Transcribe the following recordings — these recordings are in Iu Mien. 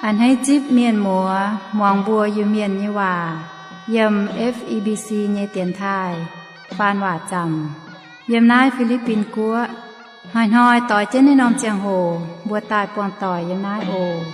A'hneiv zipv mienh muoz muangx mbuo Iu-Mienh nyei waac yiem F E B C nyei dienx taaih faan waac zaamc yiem naaiv Fi^li^bin Guoqv. Hnoi-hnoi doix jienv naaiv norm ziangh hoc mbuo daaih buangh doic yiem naaiv oc.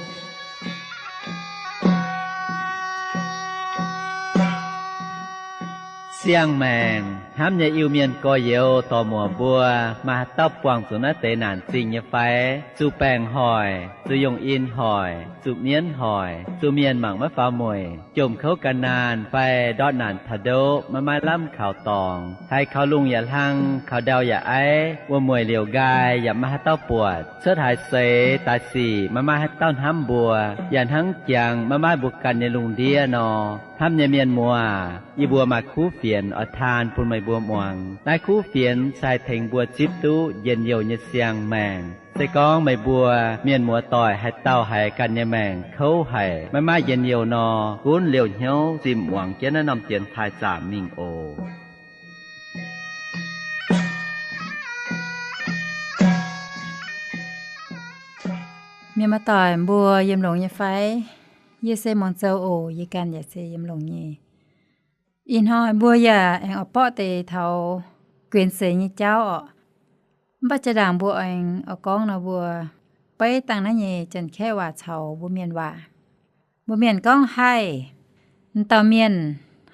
Siang-maengc hnamv nyei Iu-Mienh gorx-youz dorc-muoc mbuo, maaih haaix dauh buangh zuqc naaiv deix naanc zingh nyei fai? Zuqc baengc hoic, zuqc yongh in hoic, zuqc mienv hoic, zuqc mienh mangc maiv faaux mueic, jomc kouv gan naanh fai ndortv naanc taux ndoqv maiv maaih lamh kaux dorngx, haiz kaux lungh yaac hlang, kaux ndau yaac aiv, wuom-mueic liouc nqaai yaac maiv maaih haaix dauh buatc, cuotv haaix seix daaih sic maiv maaih haaix dauh hnamv mbuo, yaac hnangv jangx maiv maaih mbuo ganh nyei lungh ndiev nor. Hnamv nyei mienh muoz, yie mbuo maaih kuv fienx oix taan bun meih mbuo muangx. Naaiv kuv fienx se haih tengx mbuo zipv duqv njien-youh nyei siang-maengc. Se gorngv meih mbuo mienh muoz doic haaix dauh haiz ganh nyei maengc kouv haic, maiv maaih njien-youh nor, gunv liouh hnyouv zimh muangx jienv naaiv norm dienx taaih zaamc mingh oc. Mienh muoz doic mbuo yiem longx nyei fai? Yie se muangx zoux oc. Yie ganh yaac se yiem longx nyei. Ih hnoi mbuo yaac aengx oix borqv deix taux guenx seix nyei jauv orqc. Mv baac jaa-ndaangc mbuo aengx oix gorngv nor, mbuo beiv dangh naaiv nyei Janx-Kaeqv waac caux mbuo Mienh waac. Mbuo Mienh gorngv haih, m'dauh mienh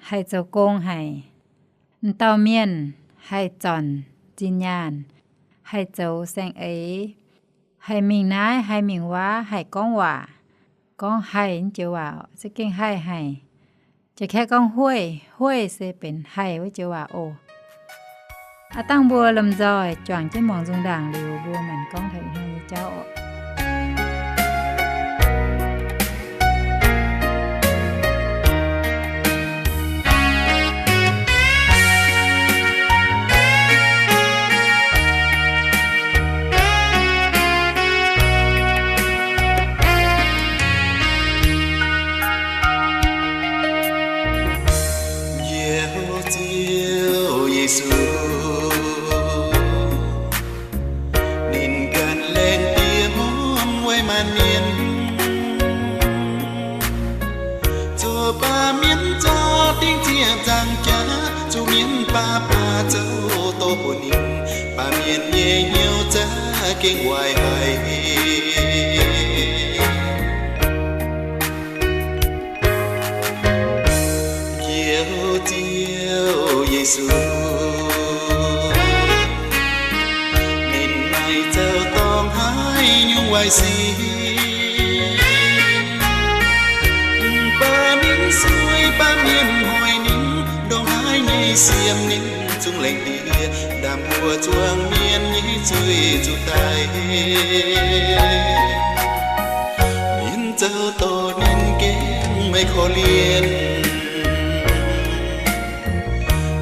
haih zoux gong haic, m'dauh mienh haih zornc zinh nyaanh, haih zoux saeng-eix, haih mingh naaiv haih mingh wuov, haih gorngv waac. Gorngv haih naaiv joux waac za'gengh haih haic. Janx-Kaeqv gorngv hueih, hueih se benx haih wuov joux waac oc. Aav dangh mbuo lomh nzoih juangc jienv muangx nzung ndaangc liuz, mbuo maanc gorngv taux ih hnoi nyei jauv oc. Njoux Ziouv Yesu, ninh ganh laengz diex hmuangv weic maanc mienh, zoux baamh mienh zorqv dingc ziec nzangc jaax, zuqc mienh baav baav zoux doz bun ninh, baamh mienh nyei hnyouv za'gengh waaic haic. Njoux Ziouv Yesu, ninh maaih zoux dorngx haaix nyungc waaic sic, mv baac ninh sueih baamh mienh hoic ninh, ndongc haaix nyei siemv ninh zungv laengz diex, ndaam mbuo zuangx mienh nyei zuiz zuqc daic. Mienh zoux doz ninh gengh maiv korv-lienh,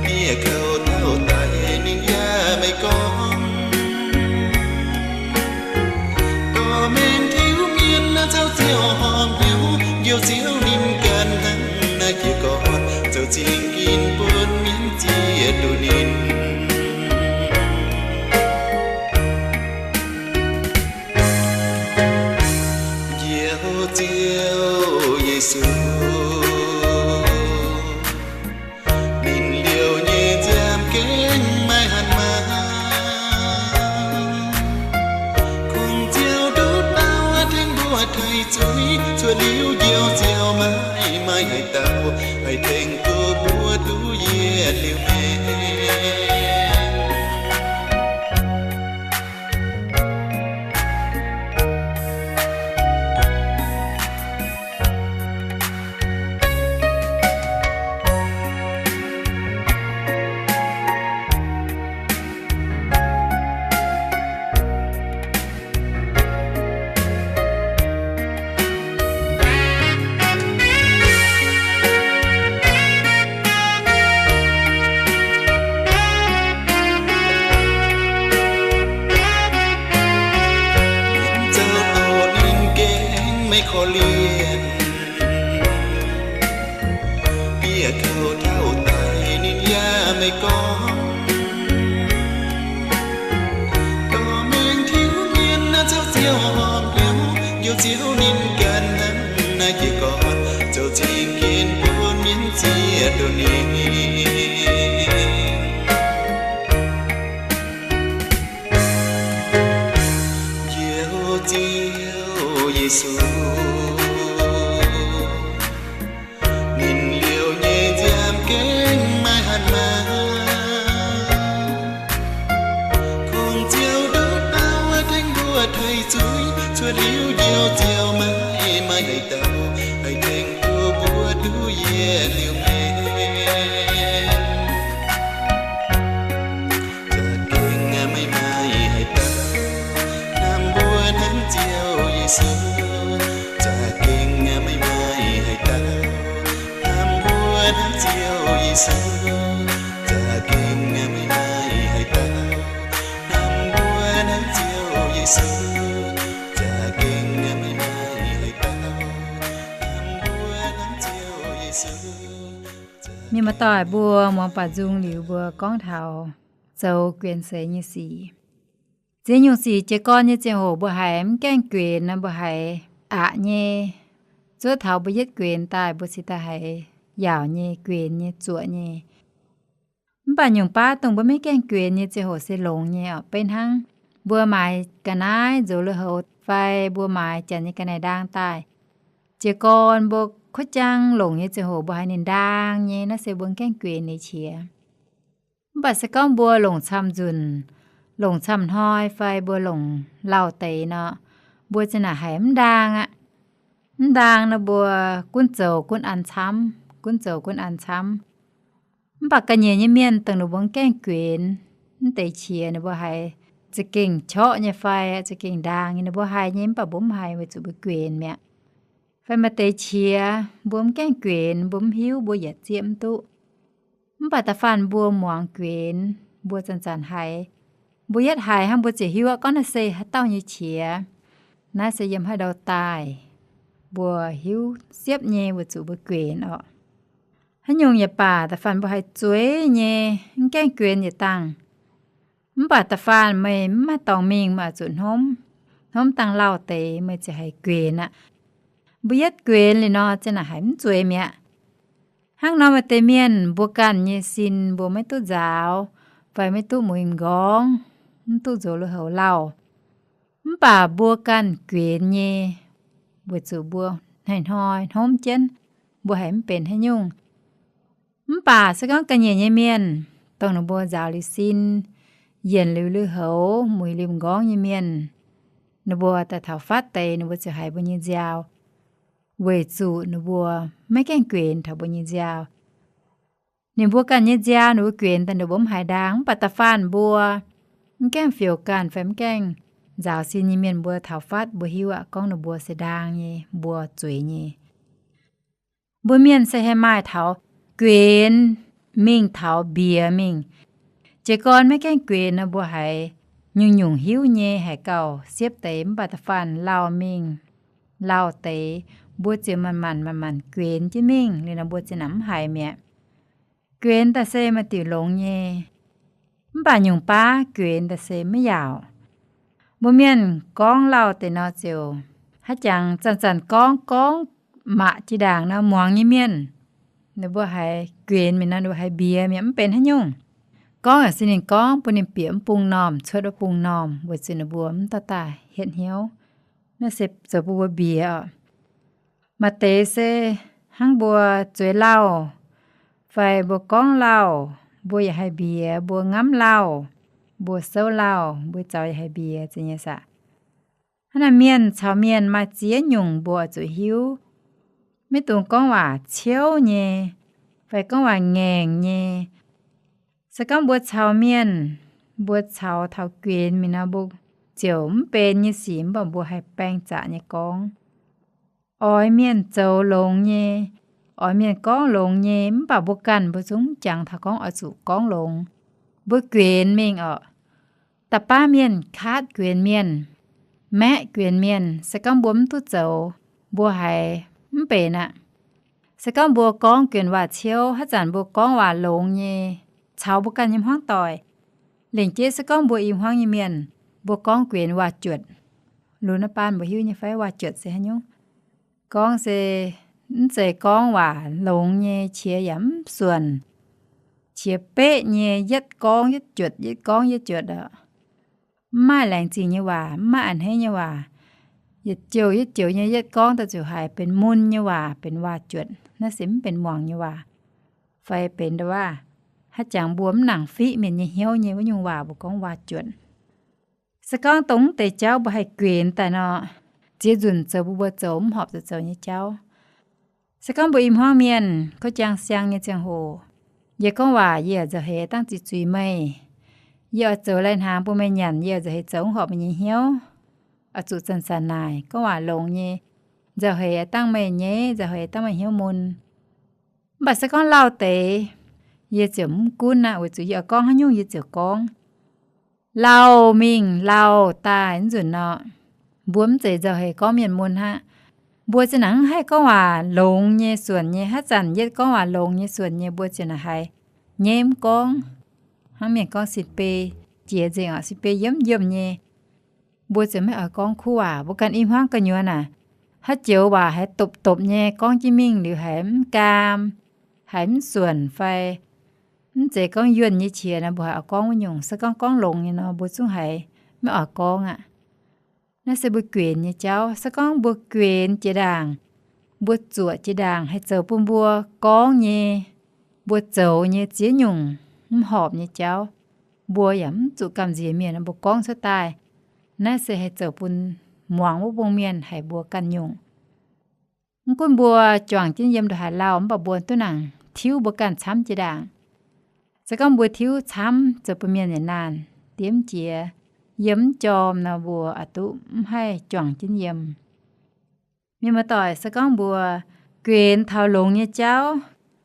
bieqc kouv tauv daic ninh yaac maiv gorngv. Dorh mengh tiuv mienh naaiv zoux ziouc horpc hnyouv, Njoux Ziouv ninh ganh hnangv naaiv jiez gorn, zoux zingh ginv bun mienh ziex duqv ninh. Njoux Ziouv Yesu, ninh liouh nyei nziaamv gengh maiv hanc maah. Kungx Ziouv nduqc dauh tengx mbuo taaih zuiz, cuotv liuz Njoux Ziouv maiv maaih haaix dauh haih tengx duqv mbuo duqv yietc liuz maengc. Zoux doz ninh gengh maiv korv-lienh, bieqc kouv tauv daic ninh yaac maiv gorngv. Dorh mengh tiuv mienh naaiv zoux ziouc horpc hnyouv, Njoux Ziouv ninh ganh hnangv zieqv duqv ninh. Njoux Ziouv Yesu, ninh liouh nyei nziaamv gengh maiv hatc maaz. Kungx Ziouv nduqc dauh tengx mbuo taaih zuiz, cuotv liuz njoux Ziouv maiv maaih haaix dauh haih tengx duqv mbuo duqv yietc liuz maengc. Za'gengh maiv maaih haaix dauh hnamv mbuo hnangv Ziouv Yesu. Za'gengh maiv maaih haaix dauh hnamv mbuo hnangv Ziouv Yesu. Za'gengh maiv maaih haaix dauh hnamv mbuo hnangv Ziouv Yesu. Za'gengh maiv maaih haaix dauh hnamv mbuo hnangv Ziouv Yesu. Mienh muoz-doic mbuo, muangx baac nzung liuz mbuo gorngv taux zoux guenx seix nyei sic. Ziex nyungc sic jiez gorn nyei ziangh hoc mbuo haiz mv gaengh guenx nor, mbuo haiz aqc nyei. Zuov taux mbuo yietv guenx daaih, mbuo cingx daaih haiz yaauc nyei, guenx nyei, zuoqc nyei. Mv baac nyungc baav dongh mbuo maiv gaengh guenx nyei ziangh hoc se longx nyei oc. Beiv hnangv mbuo maaiz ga'naaiv nzox lui-houx fai mbuo maaiz janx nyei ga'naaiv-ndaang daaih, jiez gorn mbuo kuotv jaang longc nyei ziangh hoc mbuo haiz ninh ndaang nyei, naaiv se mbuo mv gaengh guenx liuz qiex. Mv baac se gorngv mbuo longc camv nzunc, longc camv hnoi fai mbuo longc lauh deix nor, mbuo za'gengh naaic haiz mv ndaang aqv. Mv ndaang nor mbuo gunv zoux gunv an camv, gunv zoux gunv an camv. Mv baac ga'nyiec nyei mienh dongh ninh mbuo mv gaengh guenx, mv deix qiex ninh mbuo haiz za'gengh qorqv nyei fai za'gengh ndaang nyei, ninh mbuo haiz nyei, mv baac mbuo mv haiz weic zuqc mbuo guenx mi'aqv. Fai maaih deix qiex mbuo mv gaengh guenx, mbuo mv hiuv, mbuo yietc zieqv mv duqv. Mv baac da'faanh mbuo muangx guenx, mbuo zanc-zanc haiz. Mbuo yietv haiz hnangv mbuo ziouc hiuv aqv gorngv naaiv se haaix dauh nyei qiex. Naaiv se yiem haaix ndau daaih, mbuo hiuv siepv nyei weic zuqc mbuo guenx oc. Haaix nyungc yaac baac, da'faanh mbuo haiz zueiz nyei, mv gaengh guenx yietc dangh. Mv baac da'faanh meih mv maaih dorngx mingh, meih oix zuqc hnomv, hnomv dangh lauh deix meih ziouc haiz guenx aqv. Mbuo yietv guenx liuz nor, za'gengh naaic haiz mv zueiz mi'aqv. Hnangv nor maaih deix mienh mbuo ganh nyei sin mbuo maiv duqv nzaaux, fai maiv duqv muiz m'nqorngv, mv duqv nzox lui-houx lauh. Mv baac mbuo ganh guenx nyei, weic zuqc mbuo hnoi-hnoi hnomv jienv, mbuo haiz mv benx haaix nyungc. Mv baac se gorngv ga'nyiec nyei mienh, dongh ninh mbuo nzaaux liuz sin, yienc liuz lui-houx, muiz liuz m'nqorngv nyei mienh, ninh mbuo daaih taux fatv deix ninh mbuo ziouc haiz mbuo nyei nziaaux, weic zuqc ninh mbuo maiv gaengh guenx taux mbuo nyei nziaaux. Ninh mbuo ganh nyei nziaaux ninh mbuo guenx daaih ninh mbuo mv haiz ndaang, mv baac da'faanh mbuo mv gaengh fioux ganh fai mv gaengh nzaaux sin nyei mienh mbuo taux fatv mbuo hiuv aqv gorngv ninh mbuo se ndaang nyei, mbuo zueiz nyei. Mbuo mienh se haih maaih taux guenx mingh taux mbiex mingh. Jiez gorn maiv gaengh guenx nor mbuo haiz nyungc-nyungc hiuv nyei, haiz gauh siepv deix, mv baac da'faanh lauh mingh lauh deix, mbuo ziouc manc-manc manc-manc guenx jienv mingh liuz nor mbuo ziouc naaic mv haiz mi'aqv. Guenx daaih se maaih diuc longx nyei, mv baac nyungc baav guenx daaih se maiv yaauc. Mbuo mienh gorngv lauh deix nor ziouc haaix jangx zanc-zanc gorngv, gorngv mangc jiex ndaangc nor muangx nyei mienh, ninh mbuo haiz guenx mi'aqv nor, ninh mbuo haiz mbiex mi'aqv, mv benx haaix nyungc. Gorngv yaac se ninh gorngv bun ninh bieqc mv bung normh, cuotv wuov bung normh, weic zuqc ninh mbuo mv dorh daaih hietv hnyouv. Naaiv se zoux bun mbuo mbiex oc. Maaih deix se hnangv mbuo zueiz lauh, fai mbuo gorngv lauh, mbuo yaac haih mbiex, mbuo ngamv lauh, mbuo souv lauh, mbuo zaux yaac haih mbiex, zeiz nyei saah? Hnangv naaic mienh caux mienh maaih ziex nyungc mbuo oix zuqc hiuv. Maiv dungx gorngv waac ciouv nyei, fai gorngv waac ngaengc nyei. Se gorngv mbuo caux mienh, mbuo caux taux guenx mingh nor, mbuo ziouc mv benx nyei sic mv baac mbuo haih baeng zaqc nyei gorngv. Oix mienh zoux longx nyei, oix mienh gorngv longx nyei, mv baac mbuo ganh mbuo zungv mv jangx taux gorngv oix zuqc gorngv longx. Mbuo guenx mingh oc. Da'baav mienh kaatv guenx mienh, maeqv guenx mienh, se gorngv mbuo mv duqv zoux, mbuo haiz mv benx aqv. Se gorngv mbuo gorngv guenx waac ciouv, haaix zanc mbuo gorngv waac longx nyei, caux mbuo ganh nyei hmuangv doic, lengc jeiv se gorngv mbuo i hmuangv nyei mienh, mbuo gorngv guenx waac-juotc. Lunx naaiv baan mbuo hiuv nyei fai waac-juotc se haaix nyungc? Gorngv se mv zeiz gorngv waac longx nyei, qiex yaac mv suonc, qiex beqv nyei, yietv gorngv yietv juotc, yietv gorngv yietv juotc oc. Mv maaih laengz zingh nyei waac, mv maaih a'hneiv nyei waac. Yietc joux yietc joux nyei yietv gorngv daaih ziouc haiz benx mun nyei waac, benx waac-juotc, naaiv se mv benx muangx nyei waac. Fai benx ndau waac, haaix jangx mbuo mv nangc fiqv mienh nyei hnyouv nyei wuov nyungc waac mbuo gorngv waac-juotc. Se gorngv dongh mv deix jauv mbuo haih guenx daaih nor, ziex nzunc zoux bun mbuo zoux mv horpc zuqc zoux nyei jauv. Se gorngv mbuo i hmuangv mienh gorngv jang siang nyei ziangh hoc, yie gorngv waac yie yaac nzauh heix dangv ziqc zuiz meih. Yie oix zoux lai-hnaangx bun meih nyanc, yie yaac nzauh heix zoux mv horpc meih nyei hnyouv, oix zuqc zanc-zanc naaic gorngv waac longx nyei, nzauh heix dangv meih nyeiv, nzauh heix dangv meih hnyouv mun. Mv baac se gorngv lauh deix, yie ziouc mv gunv aqv, weic zuqc yie oix gorngv haaix nyungc yie ziouc gorngv. Lauh mingh lauh daaih nzunc nor, mbuo mv zeiz nzauh heix gorngv mienh mun aqv. Mbuo zinh naaic mv haih gorngv waac longx nyei suonc nyei. Haaix zanc yietv gorngv waac longx nyei suonc nyei, mbuo ziouc naaic haiz nyeiv mv gorngv. Hnangv mienh gorngv sin-beiv jiex nzengc oc, sin-beiv yiemv yiemh nyei. Mbuo ziouc maiv oix gorngv kuv waac. Mbuo ganh i hmuangv gu'nyuoz naaic, haaix joux waac haiz dopc-dopc nyei, gorngv jienv mingh liuz haiz mv gaam, haiz mv suonc fai mv zeiz gorngv yuonh nyei qiex nor, mbuo haiz oix gorngv wuov nyungc. Se gorngv gorngv longx nyei nor, mbuo zungv haiz maiv oix gorngv aqv. Naaiv se mbuo guenx nyei jauv. Se gorngv mbuo guenx jiex ndaangc, mbuo zuoqc jiex ndaangc haih zoux bun mbuo gorngv nyei, mbuo zoux nyei ziex nyungc mv horpc nyei jauv, mbuo yaac mv zuqc gamh nziex mienh mbuo gorngv cuotv daaih. Naaiv se haih zoux bun muangx wuov bung mienh haic mbuo ganh nyungc. Mv gunv mbuo juangc jienv yiem ndongc haaix lauh, mv baac mbuo duqv nangc tiuv mbuo ganh camv jiex ndaangc. Se gorngv mbuo tiuv camv zoux bun mienh yaac naanh, diemv jiex, yiem mv jorm nor, mbuo aqc duqv mv haih juangc jienv yiem. Mienh muoz-doic, se gorngv mbuo guenx taux longx nyei jauv,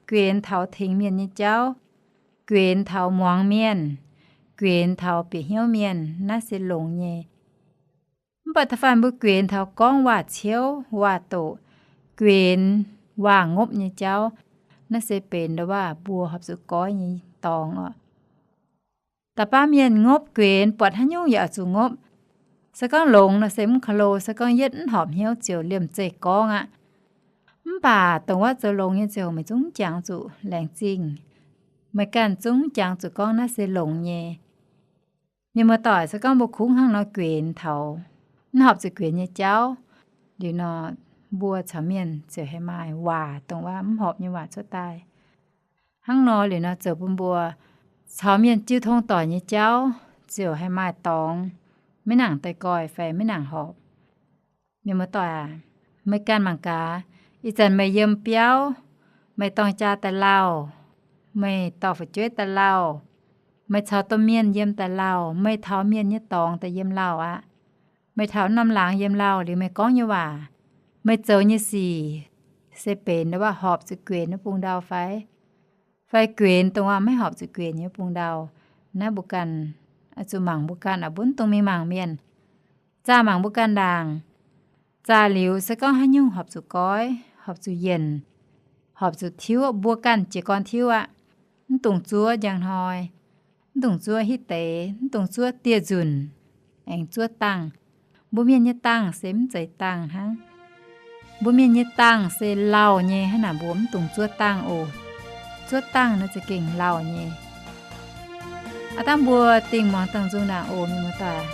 guenx taux tengx mienh nyei jauv, guenx taux muangx mienh, guenx taux bieqc hnyouv mienh, naaiv se longx nyei. Mv baac da'faanh mbuo guenx taux gorngv waac-ciouv, waac-doqc, guenx waac-ngopv nyei jauv, naaiv se benx ndau waac mbuo horpc zuqc goiv nyei dorngx oc. Da'faanh mienh ngopv guenx buatc haaix nyungc yaac oix zuqc ngopv. Se gorngv longx nor se mv ka'lo, se gorngv yietv mv horpc hnyouv ziouc liemh zeih gorngv aqv. Mv baac dongh wuov zoux longx nyei ziouc meih zungv jangx zuqc laengz zingh. Meih ganh zungv jangx zuqc gorngv naaiv se longx nyei. Mienh muoz-doic, se gorngv mbuo kungx hnangv nor guenx taux mv horpc zuqc guenx nyei jauv liuz nor, mbuo caux mienh ziouc haih maaih waac dongh wuov mv horpc nyei waac cuotv daaih. Hnangv nor liuz nor zoux bun mbuo caux mienh jiu tong doic nyei jauv ziouc haih maaih dorngx, maiv nangc daaih goih fai maiv nangc horpc. Mienh muoz-doic aac, meih ganh mangc gaax, ih zanc meih yiem biauv, meih dorng jaa daaih lauh, meih dorh fu'jueiv daaih lauh, meih caux domh mienh yiem daaih lauh, meih taux mienh nyei dorngx daaih yiem lauh aqv. Meih taux norm laangz yiem lauh liuz meih gorngv nyei waac, meih zoux nyei sic se benx ndau waac horpc zuqc guenx nyei bung ndau fai? Fai guenx dongh waac maiv horpc zuqc guenx nyei bung ndau? Naaiv mbuo ganh zuqc mangc mbuo ganh aqv, mbuo mv dungx mingh mangc mienh. Zaah mangc mbuo ganh ndaangc. Zaah liuz se gorngv haaix nyungc horpc zuqc goiv, horpc zuqc yienc, horpc zuqc tiuv, mbuo ganh jiez gorn tiuv aqv. Mv dungx zuov njang hnoi, mv dungx zuov hitv deix, mv dungx zuov dieh nzunc, aengx zuov dangh. Mbuo mienh nyei dangh se mv zeiz dangh hnangv. Mbuo mienh nyei dangh se lauh nyei hnangv naaic, mbuo mv dungx zuov dangh oc. Zuov dangh nor za'gengh lauh nyei. Aav dangh mbuo dingh muangx dangh nzung ndaangc oc, mienh muoz-doic.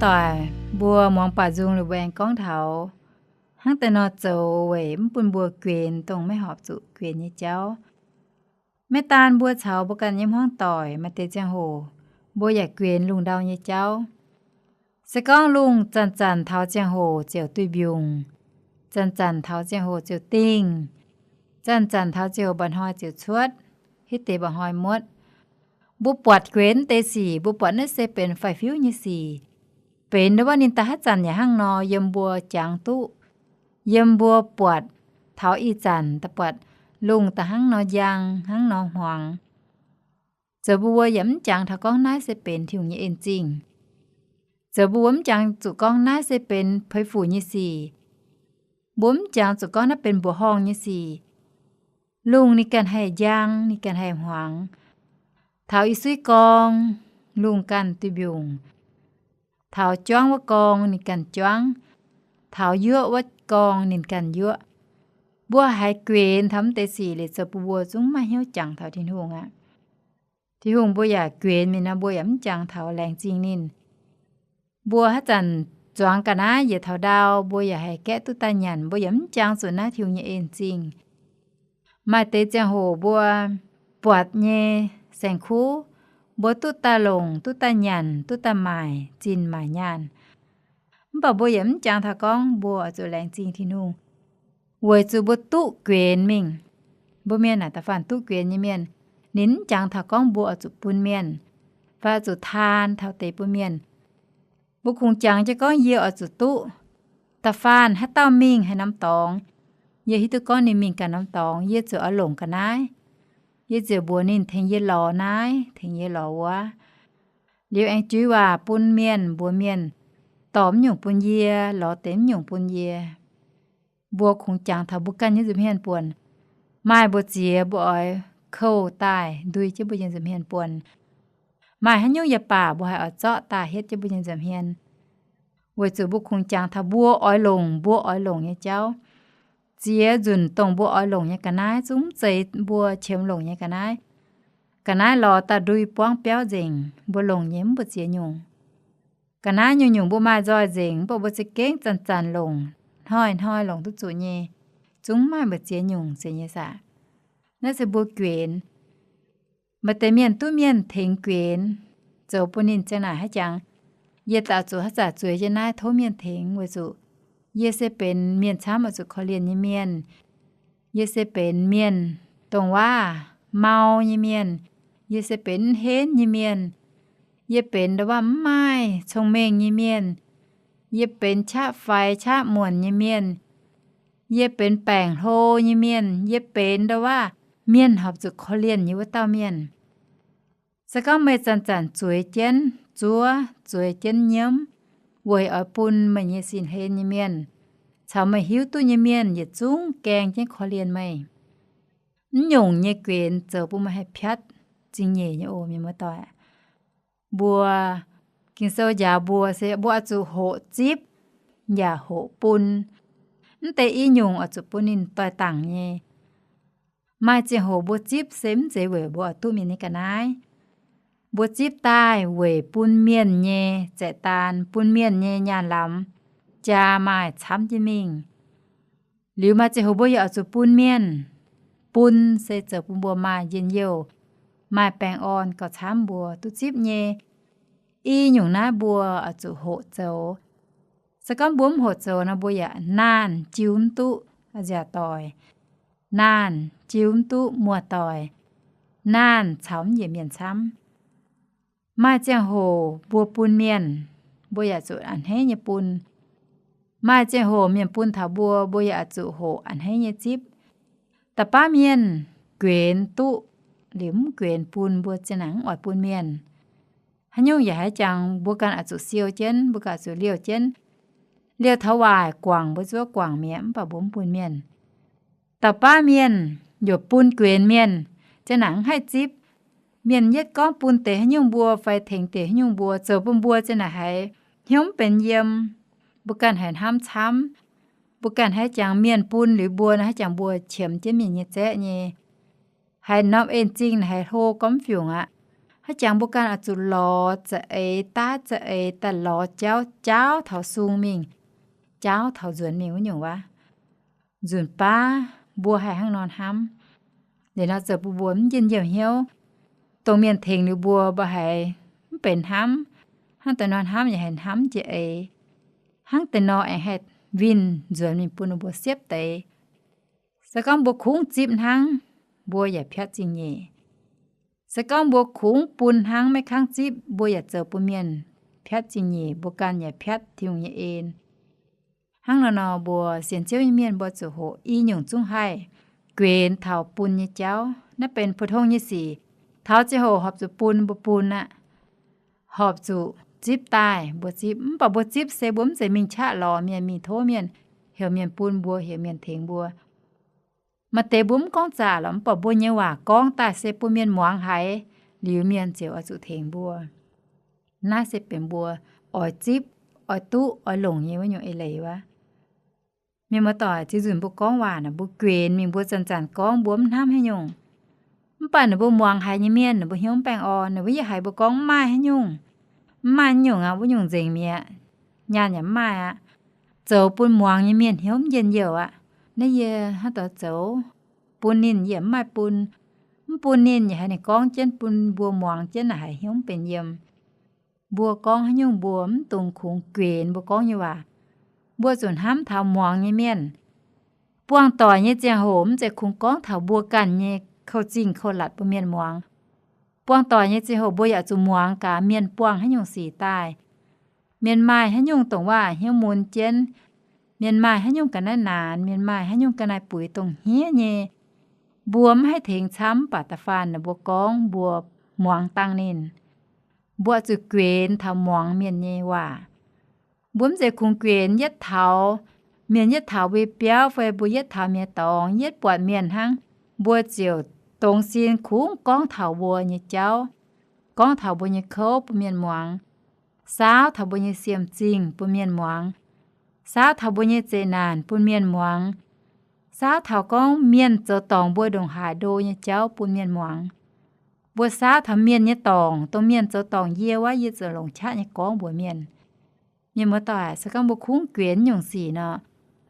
doic, mbuo muangx baac nzung liuz mbuo aengx gorngv taux hnangv deix nor zoux weic mv bun mbuo guenx dongh maiv horpc zuqc guenx nyei jauv. Maiv daan mbuo caux mbuo ganh nyei hmuangv doic maaih deix ziangh hoc mbuo yaac guenx lungh ndau nyei jauv. Se gorngv lungh zanc-zanc taux ziangh hoc ziouc duih mbiungc, zanc-zanc taux ziangh hoc ziouc dingh, zanc-zanc taux ziangh hoc mba'hnoi ziouc cuotv, hitv deix mba'hnoi muotv. Mbuo buatc guenx deix sic, mbuo buatc naaiv se benx faix-fiuv nyei sic, benx ndo wuov ninh da'haav zanc yaac hnangv nor yiem mbuo jangx duqv, yiem mbuo buatc taux ih zanc da'buatc lungh da'hnangv nor njang, hnangv nor hmuangx. Zoux mbuo yaac mv jangx taux gorngv naaiv se benx Tin-Hungh nyei en-zingh. Zoux mbuo mv jangx zuqc gorngv naaiv se benx peix fuc nyei sic. Mbuo mv jangx zuqc gorngv naaiv benx mbuoqc horngh nyei sic. Lungh ninh ganh haih njang, ninh ganh haih hmuangx. Taux i suiv gorng, lungh ganh duih mbiungc. Taux juangv wuov gorng ninh ganh juangv. Taux yuoqv wuov gorng ninh ganh yuoqv. Mbuo haiz guenx taux mv deix sic liuz zoux bun mbuo zungv maiv hnyouv jangx taux Tin-Hungh aqv. Tin-Hungh mbuo yaac guenx mingh nor mbuo yaac mv jangx taux laengz zingh ninh. Mbuo haaix zanc zuangx ga'naaiv yietc taux ndau, mbuo yaac haih gaeqv duqv daaih nyanc, mbuo yaac mv jangx zuqc naaiv Tin-Hungh nyei en-zingh. Maaih deix ziangh hoc mbuo buatc nyei saeng-kuv, mbuo duqv daaih longc, duqv daaih nyanc, duqv daaih maaic zinh maaic nyaanh. Mv baac mbuo yaac mv jangx taux gorngv mbuo oix zuqc laengz zingh Tin-Hungh, weic zuqc mbuo duqv guenx mingh. Mbuo mienh naaic da'faanh duqv guenx nyei mienh, ninh mv jangx taux gorngv mbuo oix zuqc bun mienh, fai oix zuqc taan taux deix bun mienh. Mbuo kungx jangx jienv gorngv yie oix zuqc duqv. Da'faanh haaix dauh mingh haaix norm dorngx, yie hiuv duqv gorngv ninh mingh ganh norm dorngx, yie ziouc oix longc ga'naaiv. Yie ziouc mbuox ninh tengx yie lorz naaiv, tengx yie lorz wuov. Liuz aengx juix waac bun mienh, mbuox mienh dorh mv nyungc bun yie, lorz deix mv nyungc bun yie. Mbuo kungx jangx taux mbuo ganh nyei nza'hmien buonc. Maaih mbu'ziex mbuo oix kouv daaih ndui jienv mbuo nyei nza'hmien buonc. Maaih haaix nyungc yaac baac mbuo haih oix zorqv daaih hietv jienv mbuo nyei nza'hmien, weic zuqc mbuo kungx jangx taux mbuo oix longc, mbuo oix longc nyei jauv. Ziex nzunc dongh mbuo oix longc nyei ga'naaiv zungv mv zeiz mbuo qiemx longc nyei ga'naaiv. Ga'naaiv lorz daaih ndui buangv biauv nzengc, mbuo longc nyei mv baac ziex nyungc. Ga'naaiv nyungc-nyungc mbuo maaih nzoih nzengc, mv baac mbuo za'gengh zanc-zanc longc, hnoi-hnoi longc duqv zuqc nyei, zungv maaih mbu'ziex nyungc zeiz nyei saah. Naaiv se mbuo guenx. Maaih deix mienh duqv mienh tengx guenx, zoux bun ninh ziang naaic haiz jangx, yie daaih zuqc haaix zanc zueiz jienv naaiv tov mienh tengx weic zuqc yie se benx mienh camv oix zuqc korv-lienh nyei mienh. Yie se benx mienh dongh waac mau nyei mienh. Yie se benx mv henv nyei mienh. Yie benx ndo waac mv maaih cong-mengh nyei mienh. Yie benx qaqv faix qaqv muonc nyei mienh. Yie benx baengc hlo nyei mienh. Yie benx ndo waac mienh horpc zuqc korv-lienh nyei wuov dauh mienh. Se gorngv meih zanc-zanc zueiz jienv zuov, zueiz jienv nyiemv, weic oix bun meih nyei sin-hlen nyei mienh caux meih hiuv duqv nyei mienh yietc zungv gaeng jienv korv-lienh meih, mv nyungc nyei guenx zoux bun meih haih piatv zingh nyeic nyei oc, mienh muoz-doic. Mbuo Ging-Sou njaaux mbuo se mbuo oix zuqc hoqc zipv yaac hoqc bun. Mv deix i nyungc oix zuqc bun ninh doix dangc nyei. Maaih ziangh hoc mbuo zipv se mv zeiz weic mbuo oix duqv mienh nyei ga'naaiv. Mbuo zipv daaih weic bun mienh nyei zaeqv daan, bun mienh nyei nyaanh lamz jaa maaih camv jienv mingh. Liuz maaih ziangh hoc mbuo yaac oix zuqc bun mienh. Bun se zoux bun mbuo maaih njien-youh, maaih baengh orn gauh camv mbuo duqv zipv nyei. I nyungc naaiv mbuo oix zuqc hoqc zoux. Se gorngv mbuo mv hoqc zoux nor, mbuo yaac naanh jiu mv duqv nziaauc doic, naanh jiu mv duqv muoz-doic, naanh caux mv njiec mienh camv. Maaih ziangh hoc mbuo bun mienh, mbuo yaac zuqc a'hneiv nyei bun. Maaih ziangh hoc mienh bun taux mbuo, mbuo yaac zuqc hoqc a'hneiv nyei zipv. Da'baav mienh guenx duqv liuz mv guenx bun, mbuo ziang naaic mv oix bun mienh. Haaix nyungc yaac haiz jangx, mbuo ganh oix zuqc siou jienv, mbuo ganh oix zuqc liouh jienv. Liouh taux waaic guangc mbuo zuov guangc mi'aqv, mv baac mbuo mv bun mienh. Da'baav mienh yaac bun guenx mienh, ziang naaic mv haih zipv. Mienh yietv gorngv bun deix haaix nyungc mbuo fai tengx deix haaix nyungc mbuo, zoux bun mbuo ziang naaic haiz hnyouv mv benx yiem. Mbuo ganh haiz hnamv camv. Mbuo ganh haiz jangx mienh bun liuz mbuo nor, haiz jangx mbuo qiemx jienv mienh nyei zaeqv nyei. Haiz norm en-zingh haiz hlo gormx fiungc aqv. Haaix jangx mbuo ganh oix zuqc lorz za'eix daav za'eix daaih lorz jauv, jaauv taux sung mingh, jaauv taux nzuonx mingh wuov nyungc waac. Nzunc baav mbuo haih hnangv nor hnamv, liuz nor zoux bun mbuo mv njien-youh hnyouv. Dongh mienh tengx liuz mbuo, mbuo haiz mv benx hnamv, hnangv deix nor hnamv yaac haiz hnamv jiex eix, hnangv deix nor aengx haih winh nzuonx mingh bun ninh mbuo siepv deix. Se gorngv mbuo kungx zipv hnangv, mbuo yaac piatv zingh nyeic. Se gorngv mbuo kungx bun hnangv maiv kangv zipv, mbuo yaac zoux bun mienh piatv zingh nyeic, mbuo ganh yaac piatv Tin-Hungh nyei en. Hnangv naaiv nor, mbuo sienx Ziouv nyei mienh mbuo zuqc hoqc i nyungc zungv haih guenx taux bun nyei jauv. Naaiv benx pou-tong nyei sic. Taux ziangh hoc horpc zuqc bun, mbuo bun aqv. Horpc zuqc zipv daaih, mbuo zipv. Mv baac mbuo zipv se mbuo mv zeiz mingh qaqv lorz mienh, mingh tov mienh, heuc mienh bun mbuo, heuc mienh tengx mbuo. Maaih deix mbuo mv gorngv zaqc lorqc, mv baac mbuo nyei waac gorngv daaih se bun mienh muangx haiz, liuz mienh ziouc oix zuqc tengx mbuo. Naaiv se benx mbuo oix zipv, oix duqv, oix longc nyei wuov nyungc eix leiz wuov. Mienh muoz-doic, ziex nzunc mbuo gorngv waac naaic, mbuo guenx mingh, mbuo zanc-zanc gorngv mbuo mv hnamv haaix nyungc. Mv baac ninh mbuo muangx haiz nyei mienh, ninh mbuo hnyouv mv baengh orn, ninh mbuo yaac haiz mbuo gorngv mv maaih haaix nyungc. Mv maaih nyungc aqv, wuov nyungc nzengc mi'aqv. Nyaanh yaac mv maaih aqv. Zoux bun muangx nyei mienh hnyouv mv njien-youh aqv. Naaiv yie hnangv douz zoux, bun ninh yaac mv maaih bun. Mv bun ninh yaac haiz ninh gorngv jienv bun mbuo muangx jienv naaic haiz hnyouv mv benx yiem. Mbuo gorngv haaix nyungc mbuo mv dungx kungx guenx mbuo gorngv nyei waac. Mbuo zuqc hnamv taux muangx nyei mienh. Buangh doic nyei ziangh hoc mv zeiz kungx gorngv taux mbuo ganh nyei kouv-zingh kouv-latc bun mienh muangx. Buangh doic nyei ziangh hoc mbuo yaac zuqc muangx gaax mienh buangh haaix nyungc sic daaih. Mienh maaih haaix nyungc dongh waac hnyouv mun jienv, mienh maaih haaix nyungc ga'naaiv naanc, mienh maaih haaix nyungc ga'naaiv buix dongh hniev nyei, mbuo mv haih tengx camv, mv baac da'faanh ninh mbuo gorngv mbuo muangx dangh ninh. Mbuo zuqc guenx taux muangx mienh nyei waac. Mbuo mv zeiz kungx guenx yietv taux, mienh yietv taux mbuo biauv fai mbuo yietv taux mienh dorngx, yietv buatc mienh hnangv, mbuo ziouc dongz sin kungx gorngv taux mbuo nyei jauv, gorngv taux mbuo nyei kouv bun mienh muangx, saauv taux mbuo nyei siem zingh bun mienh muangx, saauv taux mbuo nyei zeqc naanc bun mienh muangx, saauv taux gorngv mienh zoux dorngc mbuo ndongc haaix ndo nyei jauv bun mienh muangx. Mbuo saauv taux mienh nyei dorngc, dongh mienh zoux dorngc yie wuov, yie ziouc longc qaqv nyei gorngv mbuox mienh. Mienh muoz-doic, se gorngv mbuo kungx guenx nyungc sic nor,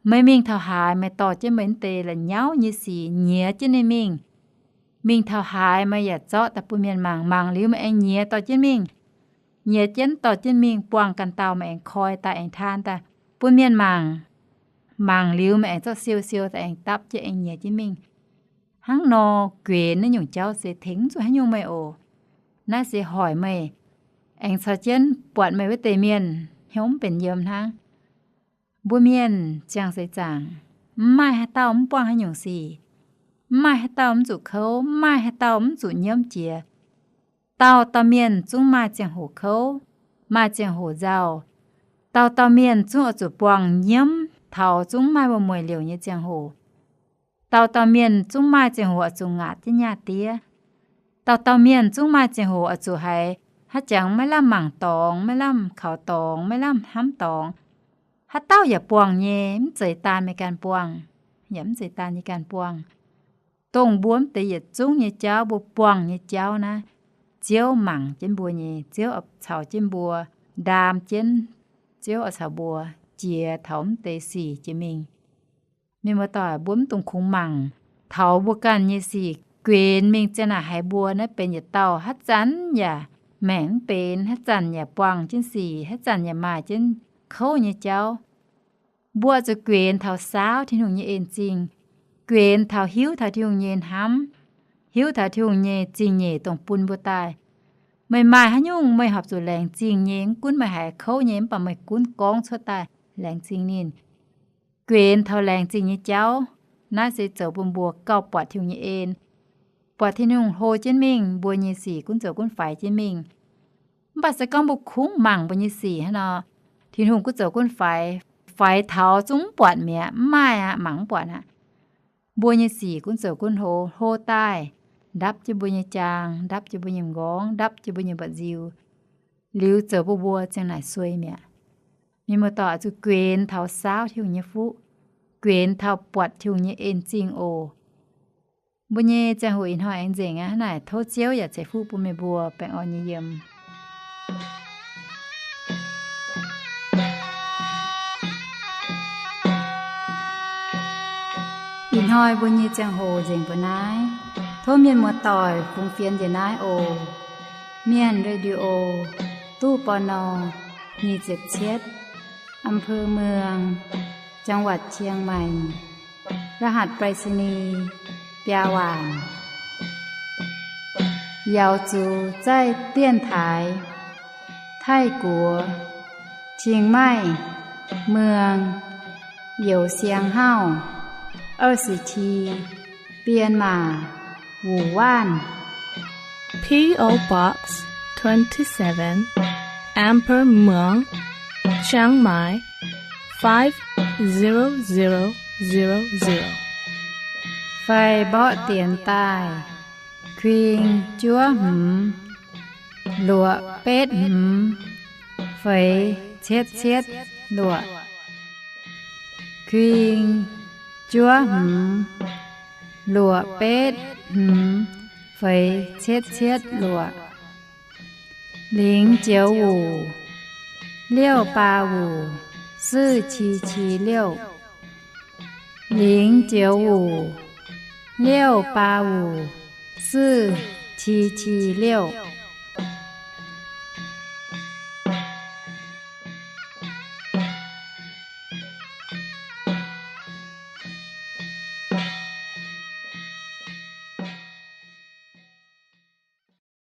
meih mingh taux haaix, meih dorh jienv meih mv deix la'nyauv nyei sic nyiex jienv ninh mingh. Mingh taux haaix meih yaac zorqv daaih bun mienh mangc, mangc liuz meih aengx nyiex dorh jienv mingh. Nyiex jienv dorh jienv mingh buangh ganh dauh, meih aengx koi daaih aengx taan daaih bun mienh mangc. Mangc liuz meih aengx zorqv siou siou daaih aengx dapv jienv aengx nyiex jienv mingh. Hnangv nor guenx naaiv nyungc jauv se tengx zuqc haaix nyungc meih oc. Naaiv se hoic meih aengx caux jienv buatc meih wuov deix mienh hnyouv mv benx yiem hnangv. Mbuo mienh ziangh seix zaangc, mv maaih haaix dauh mv buangh haaix nyungc sic, mv maaih haaix dauh mv zuqc kouv, mv maaih haaix dauh mv zuqc nyiemv jiex. Dauh dauh mienh zungv maaih ziangh hoc kouv, maaih ziangh hoc nzauh. Dauh dauh mienh zungv oix zuqc buangh nyiemv taux zungv maaih wuom-mueic liouc nyei ziangh hoc. Dauh dauh mienh zungv maaih ziangh hoc oix zuqc ngaatc jienv nyaah diev. Dauh dauh mienh zungv maaih ziangh hoc oix zuqc haiz haaix jangx maiv lamh mangc dorngx, maiv lamh kaux dorngx, maiv lamh hnamv dorngx. Haaix dauh yaac buangh nyei, mv zeiz daan meih ganh buangh, yaac mv zeiz daan yie ganh buangh. Dongh mbuo mv deix yietc zungv nyei jauv, mbuo buangh nyei jauv naaiv, Ziouv mangc jienv mbuo nyei, Ziouv caux jienv mbuo ndaam jienv, Ziouv oix caux mbuo jiex taux mv deix sic jiex mingh. Mienh muoz-doic, mbuo mv dungx kungx mangc taux mbuo ganh nyei sic guenx mingh ziang naaic haiz mbuo naaiv benx yietc dauh haaix zanc yaac maengc mv benx, haaix zanc yaac buangh jienv sic, haaix zanc yaac maaih jienv kouv nyei jauv. Mbuo zuqc guenx taux saauv Tin-Hungh nyei en-zingh, guenx taux hiuv taux Tin-Hungh nyei hnamv, hiuv taux Tin-Hungh nyei zingh nyeic dongh bun mbuo daaih. Meih maaih haaix nyungc meih horpc zuqc laengz zingh nyei, mv gunv meih haiz kouv nyei, mv baac meih gunv gorngv cuotv daaih laengz zingh ninh. Guenx taux laengz zingh nyei jauv. Naaiv se zoux bun mbuo gauh buatc Tin-Hungh nyei en, buatc Tin-Hungh hlo jienv mingh, mbuo nyei sic gunv zoux gunv faix jienv mingh. Mv baac se gorngv mbuo kungx mangc mbuo nyei sic hnangv nor, Tin-Hungh gunv zoux gunv faix, faix taux zungv mv buatc mi'aqv, mv maaih aqv, mangc mv buatc aqv. Mbuo nyei sic gunv zoux gunv hlo, hlo daaih, ndapv jienv mbuo nyei jaang, ndapv jienv mbuo nyei m'nqorngv, ndapv jienv mbuo nyei mba'nziu, liuz zoux bun mbuo ziang naaic suei mi'aqv. Mienh muoz-doic, zuqc guenx taux saauv Tin-Hungh nyei fuqv, guenx taux buatc Tin-Hungh nyei en-zingh oc. Mbuo nyei ziangh hoc ih hnoi aengx nzengc aqv. Hnangv naaic tov Ziouv yaac ceix fuqv bun meih mbuo baengh orn nyei yiem. Ih hnoi mbuo nyei ziangh hoc nzengc mbuo naaiv. Tov mienh muoz-doic fungx fienx njiec naaiv oc. Mienh Radio, ตู้ ปณ. nyic ziepc cietv, อำเภอเมือง จังหวัดเชียงใหม่ รหัสไปรษณีย์ biaa waanc. 姚族在电台 Taiv-Guoqv, Chiang Mai, เมือง Youz Siang Hauv, 二十七, 编码 Wuc Waanv. P O Box twenty-seven, Amber Muang, Chiang Mai, five zero zero zero zero. Fai mborqv dienx daaih: kuing juov hmz luoqc betv hmz feix cietv cietv luoqc. Kuing juov hmz luoqc betv hmz feix cietv cietv luoqc. 零九五 六八五 四七七六. 零九五 六八五 四七七六.